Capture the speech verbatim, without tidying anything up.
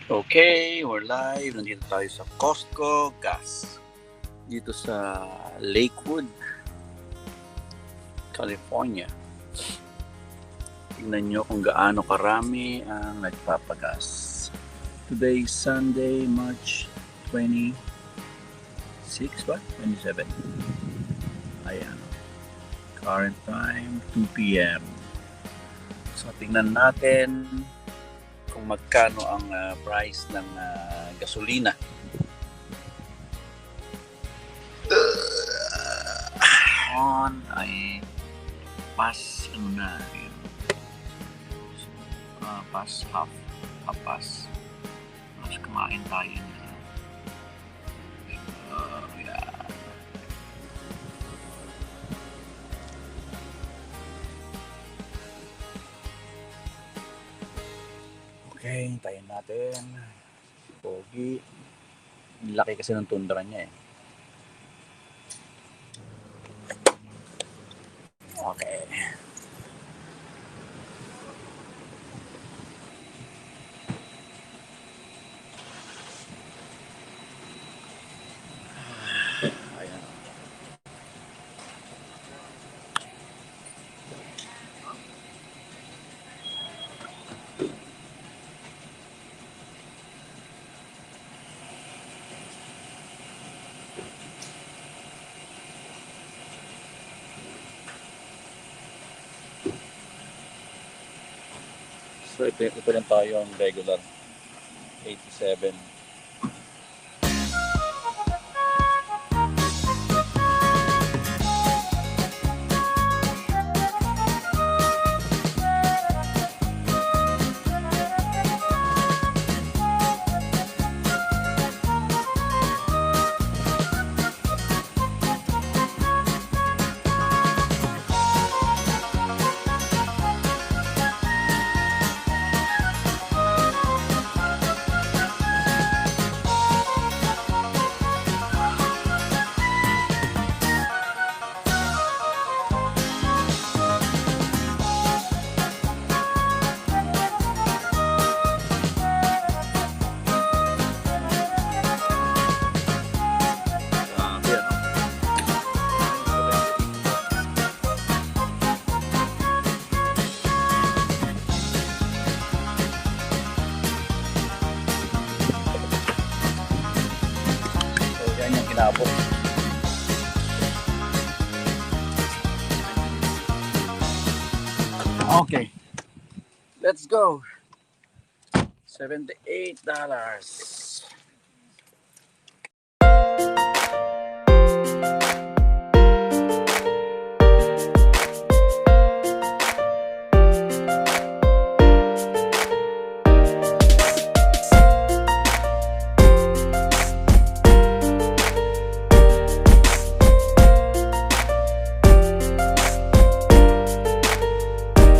Okay, we're live. Nandito tayo sa Costco Gas. Dito sa Lakewood, California. Tingnan nyo kung gaano karami ang nagpapagas. Today is Sunday, March twenty-six ba? Twenty-seven. Ayan. Current time, two p.m. So, tingnan natin kung magkano ang, ah, price ng, ah, gasolina. On ay pas, ano na, yun. Ah, pas half, half past. Mas kumain tayo na. Ah, yeah. Okay, hintayin natin. Pogi. Ang laki kasi ng tundra niya eh. Okay. Ayan. So, ito, ito lang tayo ang regular. Eighty-seven. Grabe, ano? So, yan yung kinabot. Okay. Let's go. Seventy-eight dollars.